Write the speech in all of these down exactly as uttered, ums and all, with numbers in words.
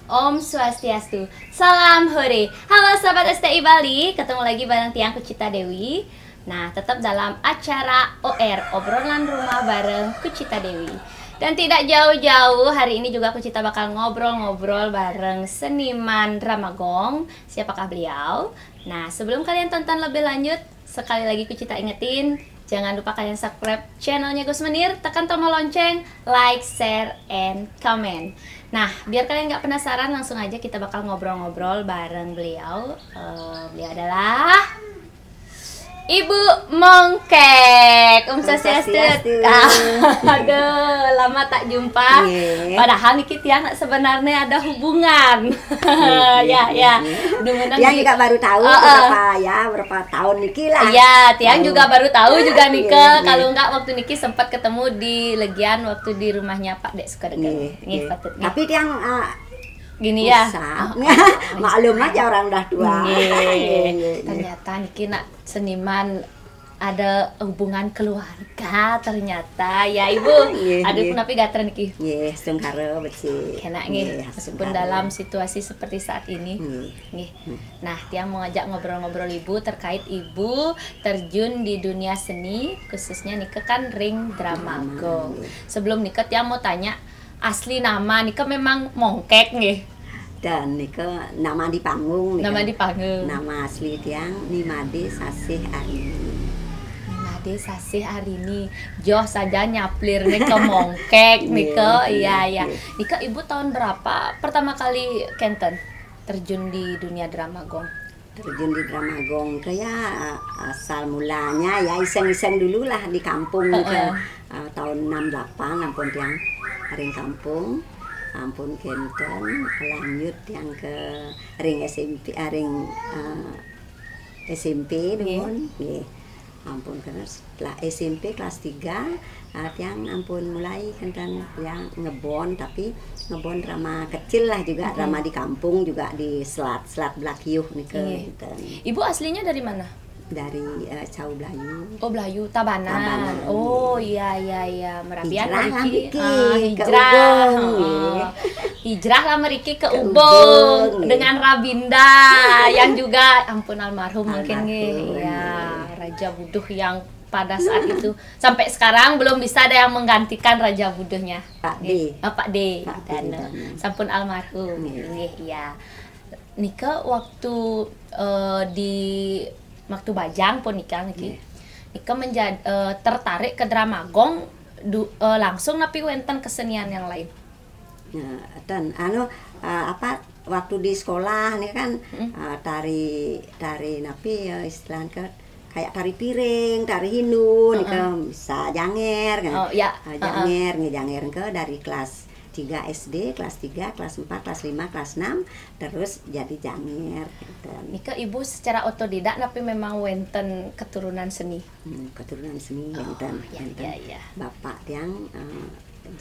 Om Swastiastu, salam hore. Halo sahabat S T I Bali, ketemu lagi bareng tiang Kucita Dewi. Nah, tetap dalam acara O R, obrolan rumah bareng Kucita Dewi. Dan tidak jauh-jauh, hari ini juga Kucita bakal ngobrol-ngobrol bareng seniman drama gong. Siapakah beliau? Nah, sebelum kalian tonton lebih lanjut, sekali lagi Kucita ingetin, jangan lupa kalian subscribe channelnya Gus Menir, tekan tombol lonceng, like, share, and comment. Nah, biar kalian nggak penasaran, langsung aja kita bakal ngobrol-ngobrol bareng beliau. Eh, beliau adalah Ibu Mongkek. Om Swastiastu. Ah, aduh, lama tak jumpa. Padahal niki tiang sebenarnya ada hubungan. Ya, ya. Dumungan tiang juga baru tahu berapa, ya, berapa tahun niki lah. Iya, tiang juga baru tahu juga nika. Kalau enggak, waktu niki sempat ketemu di Legian waktu di rumahnya Pak Dek Sukadegan. Nggih, patut. Tapi tiang, eh, gini ya. Maklum aja orang udah tua. Nggih. Ternyata niki nak seniman ada hubungan keluarga ternyata ya, Ibu. Nggih, aduh, nggih. Punapi gatra niki? Nggih, astungkara becik. Enak nggih, meskipun dalam situasi seperti saat ini. Nggih. Nggih. Nah, tiang mau ngajak ngobrol-ngobrol Ibu terkait Ibu terjun di dunia seni, khususnya nika kan ring drama gong. Nggih. Sebelum nika tiang mau tanya, asli nama nika memang Mongkek nggih? Dan nika nama di panggung nika. Nama di panggung. Nama asli tiang Nimade Sasih Arini. Nimade Sasih Arini. Joh saja nyaplir nika Mongkek nika. Iya, iya. Nika Ibu tahun berapa pertama kali kenten terjun di dunia drama gong? Terjun di drama gong ke ya, asal mulanya ya iseng-iseng dulu lah di kampung ke, eh, tahun enam delapan ampun tiang ring kampung, ampun kenten lanjut tiang ke ring S M P, ah, ring, eh, S M P dumun, nggih. Ampun, terus lah S M P kelas tiga, ah, tiang ampun mulai kenten yang ngebon, tapi ngebon drama kecil lah juga, drama di kampung juga di selat, selat Blakiuh nika kenten. Ibu aslinya dari mana? Dari, eh, Cau Blayu. Oh, Blayu, Tabanan. Tabanan. Oh, iya, iya, iya. Merabian hijrah lah mriki, ah, hijrah. Hijrah lah mriki ke Ubung, nggih. Dengan Rabinda yang juga ampun almarhum mungkin nggih. Almarhum, ya, nggih. Raja Buduh yang pada saat itu sampai sekarang belum bisa ada yang menggantikan Raja Buduhnya. Pak D. Nggih. Ah, Pak D. Pak D Dana. Sampun almarhum. Nggih. Nggih, iya. Nika waktu, eh, di waktu bajang pun nika niki. Nggih. Nika menjadi, eh, tertarik ke drama gong du-, eh, langsung napi wenten kesenian yang lain? Nah, dan anu, eh, apa, waktu di sekolah nih kan, eh, tari, tari napi ya istilahnya kayak tari piring, tari Hindu, nih kan bisa janger, kan. Oh, ya. Eh, janger, ngejanger ke dari kelas tiga S D, kelas tiga, kelas empat, kelas lima, kelas enam, terus jadi janger, gitu. Nika Ibu secara otodidak napi memang wenten keturunan seni? Hmm, keturunan seni wenten, ya, wenten. Ya, ya. Bapak tiang, eh,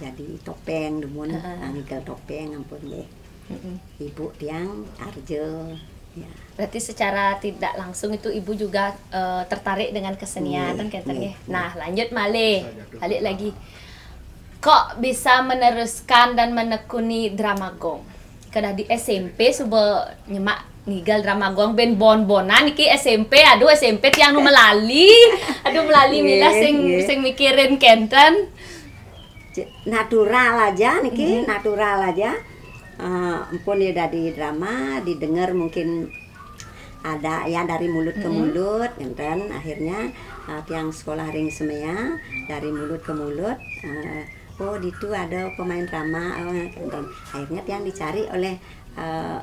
jadi topeng, dumun, eh, ngigel topeng, ampun, nggih. Ibu tiang arja, ya. Berarti secara tidak langsung itu Ibu juga, eh, tertarik dengan kesenian, nggih, kan, nggih, nggih. Nah, lanjut malih. Balik lagi. Kok bisa meneruskan dan menekuni drama gong? Kedah di S M P suba nyemak ngigel drama gong ben bon-bonan niki S M P, aduh, S M P tiang nu melali. Aduh, melali milah sing, nggih, sing mikirin kenten. Natural aja niki, natural aja. Eh, ampun ya dari drama, didengar mungkin ada ya dari mulut ke mulut, ngenten. Akhirnya, eh, tiang sekolah ring semea, dari mulut ke mulut, eh, "Oh, ditu ada pemain drama," oh, ngenten. Akhirnya tiang dicari oleh, eh,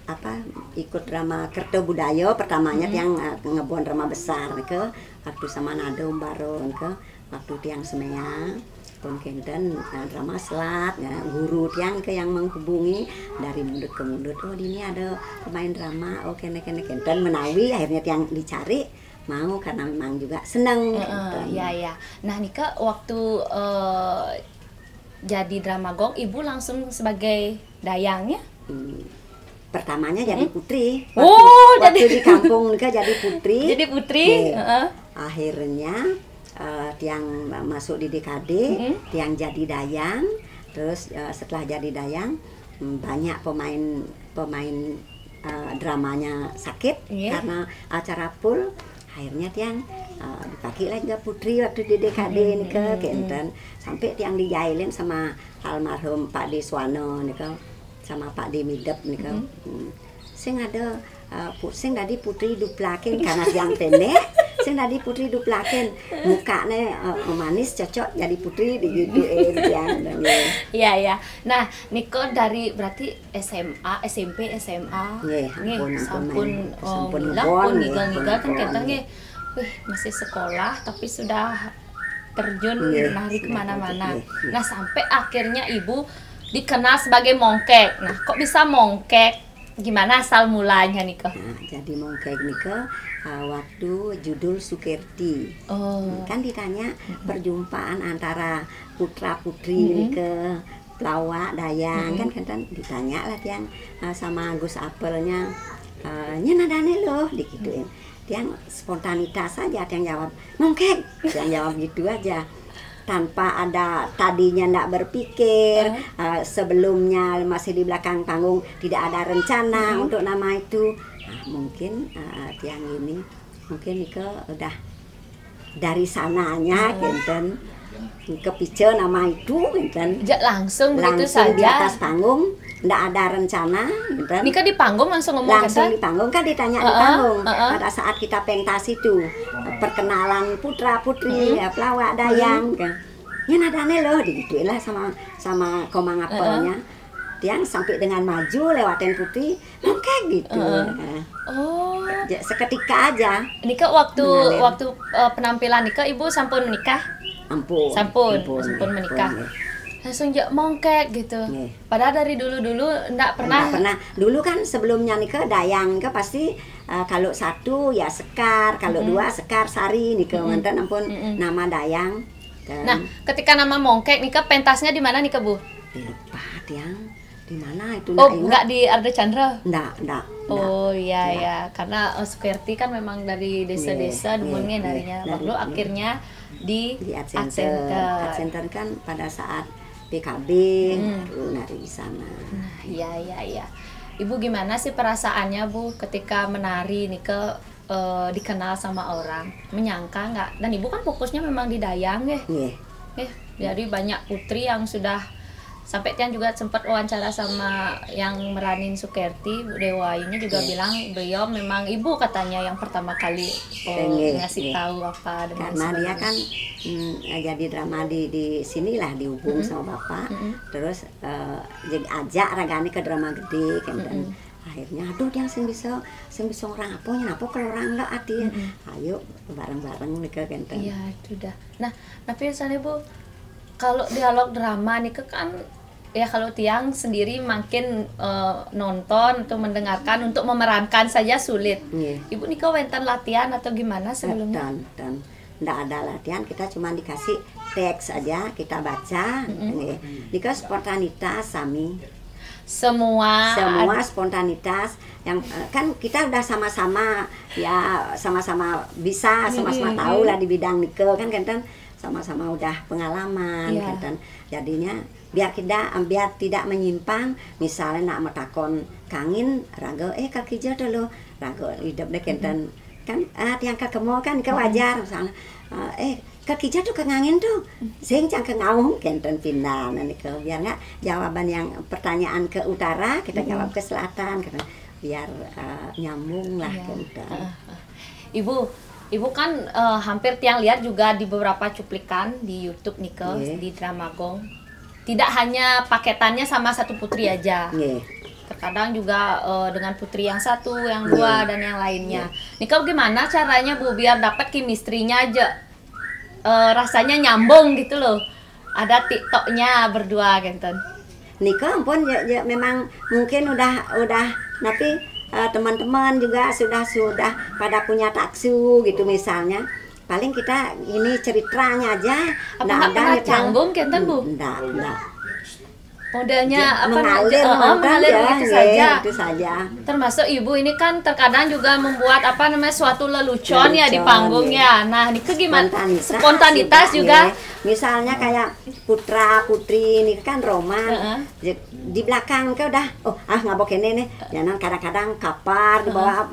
apa, ikut drama Kerta Budaya, pertamanya tiang, eh, ngebon drama besar ke waktu sama Nado Baron ke waktu tiang semea pun kenten, eh, drama selat, ya, guru tiang ke yang menghubungi dari mulut ke mulut, "Oh, dini ada pemain drama, oh, kene, kene, kenten," menawi akhirnya tiang dicari, mau karena memang juga seneng, kenten. Ya, ya. Nah, nika waktu, eh, jadi drama gong, Ibu langsung sebagai dayang ya? Hmm. Pertamanya jadi putri. Oh, waktu, waktu di kampung nika jadi putri. Jadi putri, heeh. Akhirnya, eh, tiang masuk di D K D, tiang jadi dayang. Terus, eh, setelah jadi dayang, Banyak pemain pemain uh, dramanya sakit. Nggih. Karena acara full, akhirnya tiang uh, dipakai lah juga Putri waktu di D K D nika, kenten. Sampai tiang dijailin sama almarhum Pak D Suwana nika, sama Pak D Midep nika. Hmm. Sing ada uh, pu- sing dadi Putri duplakin karena tiang pendek, sing dadi Putri duplakin, mukane uh, manis, cocok jadi Putri, digituin tiang. Iya, iya. Nah, nika dari berarti S M A, S M P, S M A. Nggih, nggih, ampun, sampun, ampun, oh, sampun ngiga, ngebon, pun ngiga-ngiga kan kenten nggih. Wih, masih sekolah tapi sudah terjun, nggih, menari kemana-mana. Nggih, nggih. Nah, sampai akhirnya ibu dikenal sebagai mongkek. Nah, kok bisa mongkek? Gimana asal mulanya nika? Nah, jadi mongkek nika uh, waktu judul Sukerti. Oh. Kan ditanya perjumpaan antara putra putri nika, pelawak, dayang, kan kenten ditanya lah tiang uh, sama Gus Apelnya, uh, nya nadane loh, digituin. Tiang spontanitas saja tiang jawab, mongkek, tiang jawab gitu aja, tanpa ada, tadinya ndak berpikir, uh, sebelumnya masih di belakang panggung, tidak ada rencana untuk nama itu. Nah, mungkin uh, tiang ini mungkin nika udah dari sananya, kenten, kepica nama itu, kenten. Ja, langsung begitu saja. Langsung di atas panggung, ndak ada rencana, kenten. Nika di panggung langsung ngomong kenten? Langsung di panggung, kan ditanya di panggung. Pada saat kita pentas itu, perkenalan putra putri, ya, pelawak, dayang, kan. Nya nadane loh, digituin lah sama sama Komang Apelnya. Tiang sampai dengan maju lewatin Putri, mongkek gitu. Heeh. Oh. Ja, seketika aja. Nika waktu, mengalir, waktu uh, penampilan nika ibu sampun menikah? Ampun. Sampun, ampun, sampun menikah. Ampun, nggih. Langsung ja mongkek gitu. Nggih. Padahal dari dulu-dulu ndak pernah. Ndak pernah. Dulu kan sebelumnya nika dayang nika pasti uh, kalau satu ya Sekar, kalau dua Sekar Sari nika, wonten ampun nama dayang. Nah, ketika nama mongkek nika pentasnya di mana nika, Bu? Di Lepat, yang di mana itu? Oh, nggak di Ardha Candra? Nggak, nggak. Oh, iya, iya. Karena uh, Sukerti kan memang dari desa-desa, nggih, dumunnya narinya. Lalu akhirnya di, di Art Center. Art Center kan pada saat P K B baru nari di sana. Nah, iya, iya, iya. Ibu, gimana sih perasaannya, Bu, ketika menari nika uh, dikenal sama orang? Menyangka nggak? Dan ibu kan fokusnya memang di dayang, nggih. Nggih. Nggih. Jadi banyak putri yang sudah, sampai tiang juga sempat wawancara sama yang meranin Sukerti, Bu Dewa ini juga bilang beliau memang ibu katanya yang pertama kali uh, ngasih tahu apa dan karena dia kan mm, jadi drama di di sinilah dihubung sama bapak, terus uh, jadi ajak ragane ke drama gede kan. Akhirnya aduh, dia sing bisa sing bisa orang apa, nya apa kalau orang nggak ati. Ayo bareng-bareng nika, kenten. Iya, sudah. Nah, tapi misalnya, Bu, kalau dialog drama nika kan, ya, kalau tiang sendiri makin uh, nonton atau mendengarkan, untuk memerankan saja sulit. Ibu nika wenten latihan atau gimana sebelumnya? Wenten, wenten. Ndak ada latihan, kita cuma dikasih teks aja, kita baca. Nggih. Nika spontanitas sami. Semua spontanitas yang uh, kan kita udah sama-sama, ya, sama-sama bisa, sama-sama tahu lah di bidang nika kan, kenten, sama-sama udah pengalaman, kenten. Jadinya biar tidak biar tidak menyimpang, misalnya nak metakon kangin raga, eh, kaki jatuh loh, raga hidup deh, kenten. Kan uh, tiang ke kemo kan ke wajar, misalnya uh, eh, kaki jatuh ke ngangin tuh, sing cang ke ngaung, kenten, pindah. Nah, nika biar nggak jawaban yang pertanyaan ke utara kita jawab ke selatan, kenten, biar uh, nyambung lah, kenten. Ibu, ibu kan uh, hampir tiang lihat juga di beberapa cuplikan di YouTube nika, di Drama Gong. Tidak hanya paketannya sama satu putri aja. Terkadang juga uh, dengan putri yang satu, yang dua, dan yang lainnya. Nika gimana caranya, Bu, biar dapat chemistry-nya aja, uh, rasanya nyambung gitu loh. Ada TikTok-nya berdua, kenten. Nika ampun, ya, ya, memang mungkin udah udah tapi uh, teman-teman juga sudah sudah pada punya taksu gitu misalnya. Paling kita ini ceritanya aja. Apa nggak pernah canggung, kenten, Bu? Ndak, ndak. Modelnya apa, mengalir, mengalir begitu saja. Termasuk ibu ini kan terkadang juga membuat apa namanya, suatu lelucon ya di panggung ya. Nah, ini ke gimana? Spontanitas juga. Misalnya kayak putra putri ini kan Roma, Di belakang ke udah, oh, ah, ngabo kene nih. Jangan kadang-kadang kapar dibawa,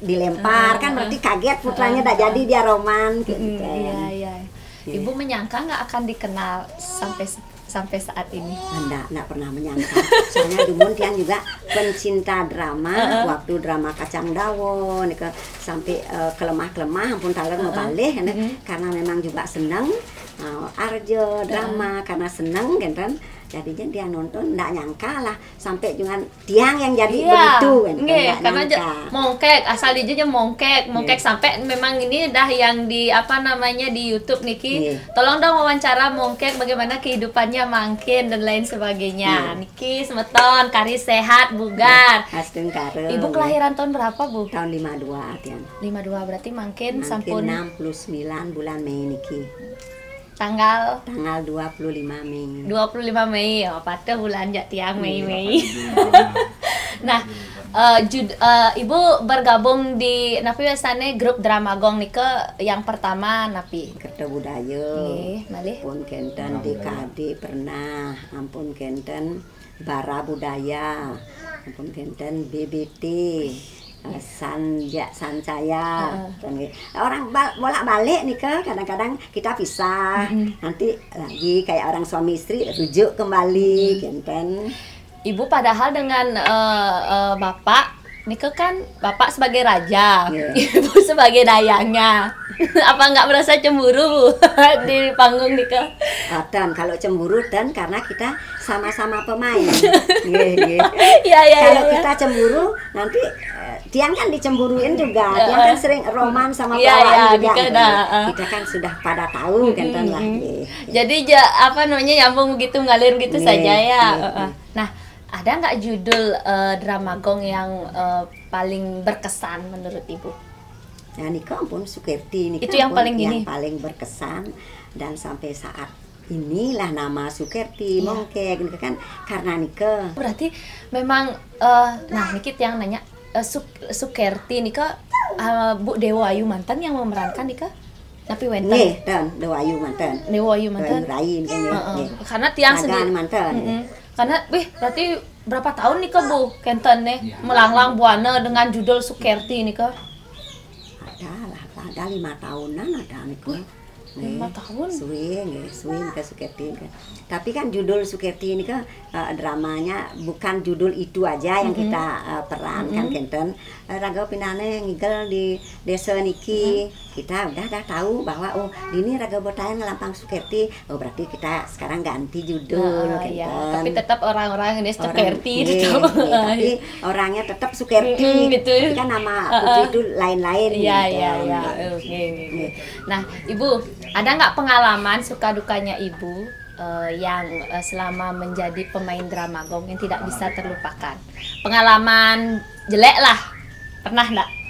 dilempar, kan berarti kaget putranya dah jadi dia roman gitu. Mm, iya, iya. Ibu menyangka nggak akan dikenal sampai sampai saat ini? Ndak, ndak pernah menyangka. Soalnya dumun tiang juga pencinta drama. Waktu drama Kacang Dawo nih ke sampai, eh, kelemah-kelemah ampun taler mau balik, karena, karena memang juga seneng, eh, arjo drama, karena seneng gitu kan. Jadinya dia nonton, ndak nyangka lah sampai dengan tiang yang jadi Iya, begitu kan. Nggih, Ndak karena nyangka. Ja-, mongkek, asal dijejeh mongkek, mongkek sampai memang ini dah yang di apa namanya di YouTube niki. Nggih. Tolong dong wawancara mongkek bagaimana kehidupannya mangkin dan lain sebagainya. Niki semeton kari sehat bugar. Astungkara. Ibu kelahiran tahun berapa, Bu? Tahun lima dua tiang. Lima dua, berarti mangkin Mangkin sampun enam puluh sembilan bulan Mei niki. Tanggal Tanggal dua puluh lima Mei. Dua puluh lima Mei, oh, pateh bulan jak tiang Mei-Mei. Nah, eh, jud- eh, Ibu bergabung di napi biasanya grup Drama Gong nika yang pertama napi? Kerta budaya. Nggih, malih. Ampun kenten D K D pernah, ampun kenten Bara Budaya, ampun kenten B B T, eh, Sanja Sancaya. Kan gitu. Orang bal- bolak-balik nih ke, kadang-kadang kita pisah, nanti lagi kayak orang suami istri rujuk kembali, kenten. Ibu padahal dengan eh, eh, bapak nika kan bapak sebagai raja, Iya. ibu sebagai dayangnya. Apa nggak merasa cemburu, Bu, di panggung nika? Ah, ten, kalau cemburu ten karena kita sama-sama pemain. Nggih, nggih. Ya, ya, Kalau ya, ya. Kita cemburu, nanti, eh, tiang kan dicemburuin juga. Tiang kan sering roman sama Iya, pelawak iya, juga. Nika Gitu. dah, ah. Kita kan sudah pada tahu kan, ten lah. Nggih. Jadi ja- apa namanya, nyambung begitu, ngalir begitu Nggih, saja ya. nggih, Heeh. Nah, ada nggak judul eh, Drama Gong yang eh, paling berkesan menurut Ibu? Nah, nika ampun Sukerti nika Itu yang ampun paling yang ini. Paling berkesan dan sampai saat inilah nama Sukerti Iya. mongkek nika kan karena nika. Berarti memang eh, nah niki tiang nanya eh, Suk- Sukerti nika eh, Bu Dewa Ayu manten yang memerankan nika? Napi wenten? Nggih, ten Dewa Ayu manten. Dewa Ayu Dewa manten. Ayu Rain kan nggih, Heeh. nggih. Karena tiang Nagan sendiri manten. Mm-mm. Karena wih berarti berapa tahun nika, Bu, kenten nih melanglang buana dengan judul Sukerti nika? Ada lah, ada lima tahunan ada niku. Lima tahun? Suwe nggih, suwe nika Sukerti nika. Tapi kan judul Sukerti nika, eh, dramanya bukan judul itu aja yang kita, eh, perankan kenten. Eh, raga pinane ngigel di desa niki. Kita udah dah tahu bahwa, oh, dini raga botaen ngelampang Sukerti. Oh, berarti kita sekarang ganti judul Ah, kenten. Ya. Tapi tetap orang-orang ini Orang- Sukerti iya, itu. iya, tapi orangnya tetap Sukerti. Mm-mm, gitu. Tapi kan nama putri itu lain-lain. Iya, gitu iya, kan. Iya. Oke, oke, oke. Nah, Ibu, ada nggak pengalaman suka dukanya Ibu eh, yang eh, selama menjadi pemain Drama Gong yang tidak bisa terlupakan? Pengalaman jelek lah, pernah nggak?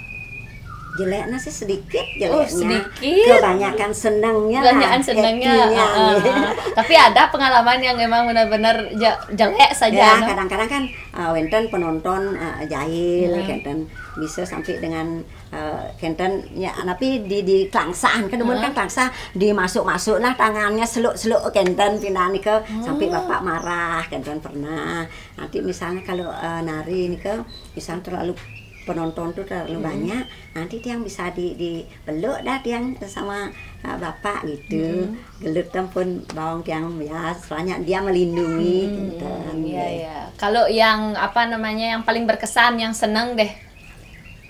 Jeleknya sih sedikit Oh, jeleknya. Sedikit. Kebanyakan senangnya lah, Kebanyakan senangnya. happy-nya, Ah, ah, gitu. Ah. Tapi ada pengalaman yang memang benar-benar je- jelek saja. Ya, No? Kadang-kadang kan, uh, wenten penonton, uh, jahil, kenten bisa sampai dengan, uh, kenten ya tapi di di kelangsaan kan demen kan kelangsah dimasuk-masuk lah tangannya seluk-seluk kenten pindah nika sampai bapak marah kenten pernah. Nanti misalnya kalau, uh, nari nika misalnya terlalu penonton tuh terlalu banyak, nanti tiang bisa di dipeluk dah tiang sama, uh, bapak gitu. Gelut pun bawang tiang ya soalnya dia melindungi kenten. Iya, iya. Kalau yang apa namanya yang paling berkesan, yang seneng deh.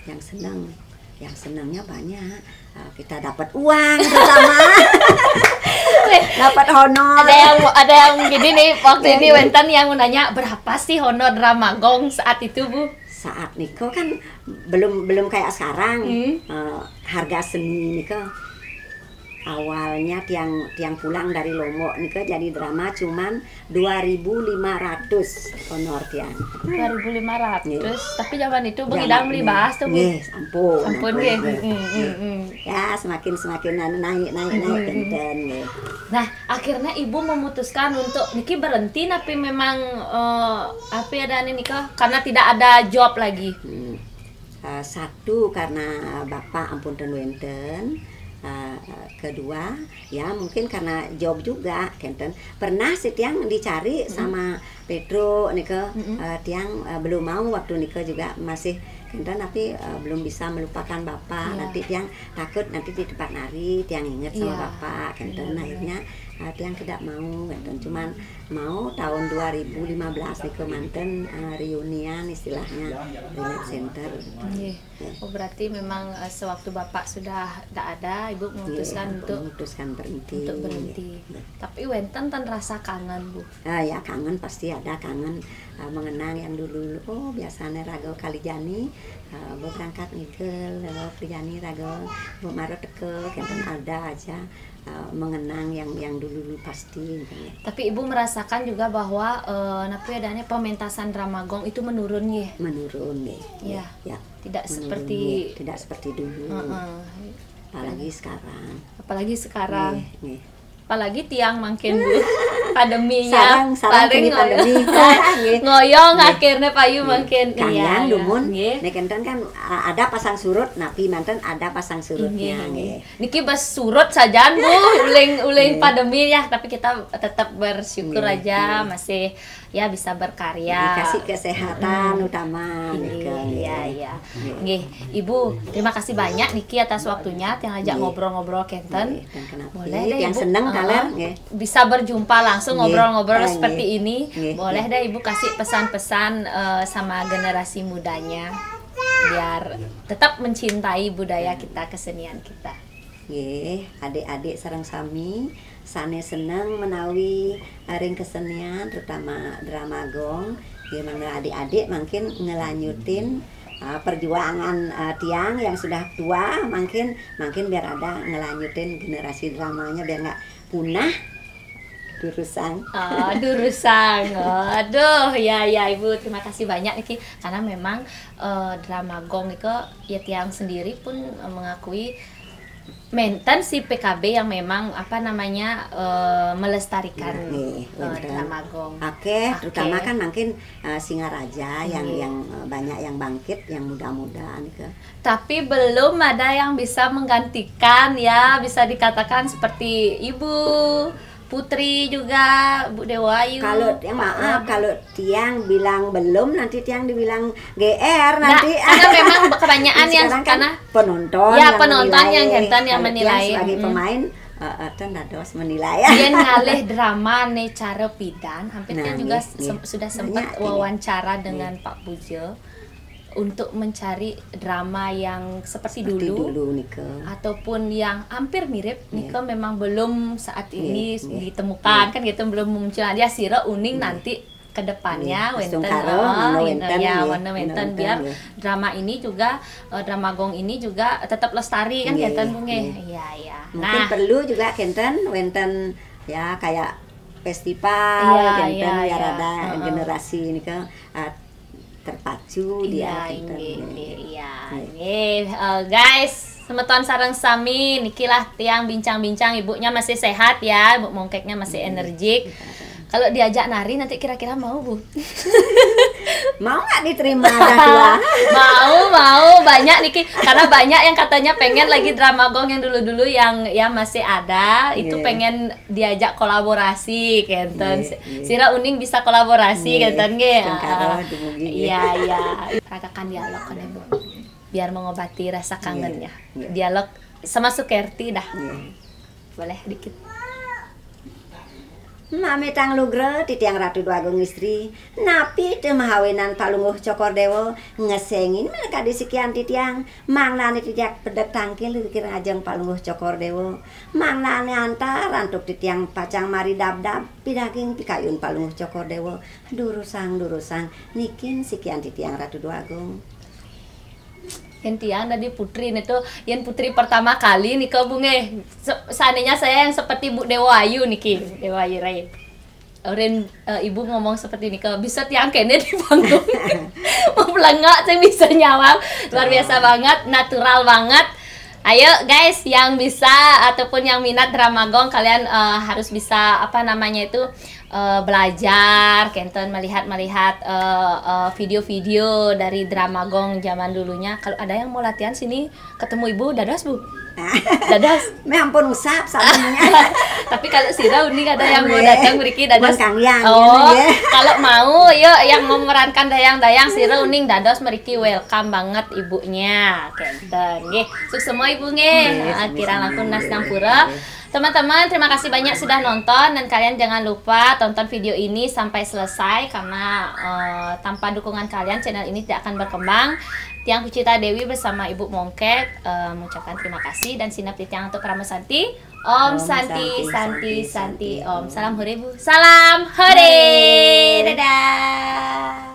Yang senang, yang senangnya banyak. Ah, kita dapat uang pertama. Dapat honor. Ada yang ada yang gini nih, waktu ini wenten yang mau nanya berapa sih honor Drama Gong saat itu, Bu? Saat niko kan belum belum kayak sekarang. Eh, harga seni niko awalnya tiang tiang pulang dari Lombok niko jadi drama cuman dua ribu lima ratus honor tiang. Dua ribu lima ratus. Nggih. Tapi zaman itu Zaman begidang beli nggih. Bahas tuh, Bu. Nggih, ampun, Ampun, nggih. Mm, mm, mm. Ya, semakin semakin anu, naik naik naik kenten nggih. Nah, akhirnya Ibu memutuskan untuk niki berhenti, tapi memang eh, apa ya, Dani, nikah karena tidak ada job lagi. Hmm. Eh, satu karena bapak ampun ten wenten. Eh, kedua, ya mungkin karena job juga kenten. Pernah sih tiang dicari sama Petro nika, eh, tiang, eh, belum mau waktu nika juga masih kenten, tapi, eh, belum bisa melupakan Bapak. Nanti tiang takut nanti di tempat nari tiang ingat sama Bapak, kenten. Akhirnya, eh, tiang tidak mau, kenten. Cuman mau tahun dua ribu lima belas nika manten, eh, reunian istilahnya, Relief Center. Nggih. Oh, berarti memang, eh, sewaktu Bapak sudah tidak ada, Ibu memutuskan untuk memutuskan berhenti. Untuk berhenti. Tapi wenten ten rasa kangen, Bu? Ah, ya, kangen pasti ada, kangen, ah, mengenang yang dulu. Oh, biasanya raga kali jani, ah, Bu berangkat ngigel, lalu kali jani raga Bu mara teka, kenten ada aja, ah, mengenang yang yang dulu pasti. Tapi Ibu merasakan juga bahwa, eh, napa ya, adanya pementasan drama gong itu menurun, nggih? Menurun, nggih. Ya. Ya. Tidak Menurun, seperti nggih. Tidak seperti dulu. Heeh. Apalagi sekarang. Apalagi sekarang. Nggih, nggih. Apalagi tiang makin, Bu. Pandeminya Sarang, sarang paling ini ngoyong, pandemi. Nggih. ngoyong akhirnya payu makin. Kang Iya, Yang iya. dumun, Nggih. nek enten kan, a-, ada pasang surut, napi manten ada pasang surutnya, Nggih, nggih. nggih. Niki bas surut sajan, Bu, uling uling pandemi ya, tapi kita tetap bersyukur Nggih, aja masih ya bisa berkarya. Dikasih kesehatan utama, Nggih, nika, iya, nggih. Iya. Nggih, Ibu, terima kasih banyak niki atas waktunya, tiang ajak Nggih. Ngobrol-ngobrol kenten. Nggih, dan kenapa? Boleh deh, Tiang Ibu. seneng Heeh. Kaler, nggih. Bisa berjumpa langsung Nggih. ngobrol-ngobrol Eh, seperti nggih. Ini. Nggih, Boleh deh Ibu kasih pesan-pesan, eh, sama generasi mudanya biar tetap mencintai budaya kita, kesenian kita. Nggih, adik-adik sareng sami sane seneng menawi ring kesenian, terutama drama gong. Nggih, mangda adik-adik mangkin ngelanjutin, uh, perjuangan, uh, tiang yang sudah tua, mangkin mangkin biar ada ngelanjutin generasi dramanya biar nggak punah. Durusang. Oh, durusang. Aduh, ya, ya, Ibu, terima kasih banyak niki, karena memang, eh, drama gong itu ya tiang sendiri pun, eh, mengakui menten si P K B yang memang apa namanya, eh, melestarikan, Nggih, eh, wenten. Drama gong. Akeh, Akeh. Terutama kan mangkin, uh, Singaraja yang Nggih. yang, uh, banyak yang bangkit, yang muda-muda nika. Tapi belum ada yang bisa menggantikan ya, bisa dikatakan seperti Ibu Putri juga, Bu Dewa Ayu. Kalau yang maaf, kalau tiang bilang belum, nanti tiang dibilang G R Nah, nanti. karena memang kebanyakan yang Sekarang kan karena penonton Ya, yang penonton menilai. Yang kenten yang Kalau menilai. Tiang sebagai Mm. Pemain, uh, uh, ten dados menilai. Yen ngalih drama ne cara pidan, hampir Nah, kan juga nggih, nggih. sem- sudah sempat Banyak, nggih. Wawancara dengan Pak Puja untuk mencari drama yang seperti, Seperti dulu, dulu nika. Ataupun yang hampir mirip Nggih. Nika memang belum saat ini Nggih, nggih. Ditemukan kan gitu, belum muncul. Dia sira uning nanti ke depannya Nggih. Wenten, Astungkara, oh, mangga gitu, wenten, ya, nggih. Wenten, Wenten, biar nggih. Drama ini juga, eh, drama gong ini juga tetap lestari kan Nggih, gitu, Bu, nggih. nggih. Iya, iya. Mungkin Nah, perlu juga kenten wenten ya kayak festival Iya, kenten iya, biar iya. Ada Heeh. Generasi nika, uh, terpacu dia Iya, kenten. inggih, inggih, iya. Nggih. Nggih, eh, guys, semeton sareng sami, nikilah tiang bincang-bincang, ibunya masih sehat ya, Bu Mongkeknya masih energik. Kalau diajak nari nanti kira-kira mau, Bu? Mau nggak diterima ada tua? Mau, mau, banyak niki, karena banyak yang katanya pengen lagi drama gong yang dulu-dulu yang ya masih ada, itu Nggih. Pengen diajak kolaborasi kenten. Nggih, nggih. Sira uning bisa kolaborasi Nggih, kenten nggih. tengkara Ah. dumugi, nggih. Iya, iya. Ragakan dialog kan, Bu. Biar mengobati rasa kangennya. Nggih. Dialog sama Sukerti dah. Nggih. Boleh dikit. Mamitang lugra titiang Ratu Dwagung Istri, napi te mahawinan Palungguh Cokor Dewa ngesengin melekadi sikian titiang, manglane titiang pedek tangkil kirang ajeng Palungguh Cokor Dewa, manglane antar antuk titiang pacang mari dabdab pidaging pikayun Palungguh Cokor Dewa, durusang durusang nikin sikian titiang Ratu Dwagung. Yen tiang tadi putri nih tuh, yen putri pertama kali nih ke Bu nggih. Se- seandainya saya yang seperti Bu Dewa Ayu niki, Dewa Ayu Rai. Rin, eh, ibu ngomong seperti ini ke bisa tiang kene di panggung. Mau pelengak saya bisa nyawab. Luar biasa banget, natural banget. Ayo guys, yang bisa ataupun yang minat drama gong, kalian, eh, harus bisa apa namanya itu, eh, belajar, kenten melihat-melihat, eh, eh, video-video dari drama gong zaman dulunya. Kalau ada yang mau latihan sini ketemu ibu, dados, Bu. Dados. Me ampun usap samanya. Tapi kalau sira uning ada yang mau datang mriki dados. Kang Yang, Oh, ya. Kalau mau, yuk, yang memerankan dayang-dayang, sira uning dados mriki, welcome banget ibunya. Kenten, nggih. Suksma ibu nggih. Nggih, Ah, kirang sami-sami. Langkung Nas Ngampura. Teman-teman, terima kasih banyak sudah nonton dan kalian jangan lupa tonton video ini sampai selesai karena eh, tanpa dukungan kalian channel ini tidak akan berkembang. Tiang Kucita Dewi bersama Ibu Mongkek eh, mengucapkan terima kasih dan sineb titiang antuk Parama Santi. Om Om Santi, Santi, Santi, Santi, Santi, Om. Salam hore Bu. Salam hore. Dadah.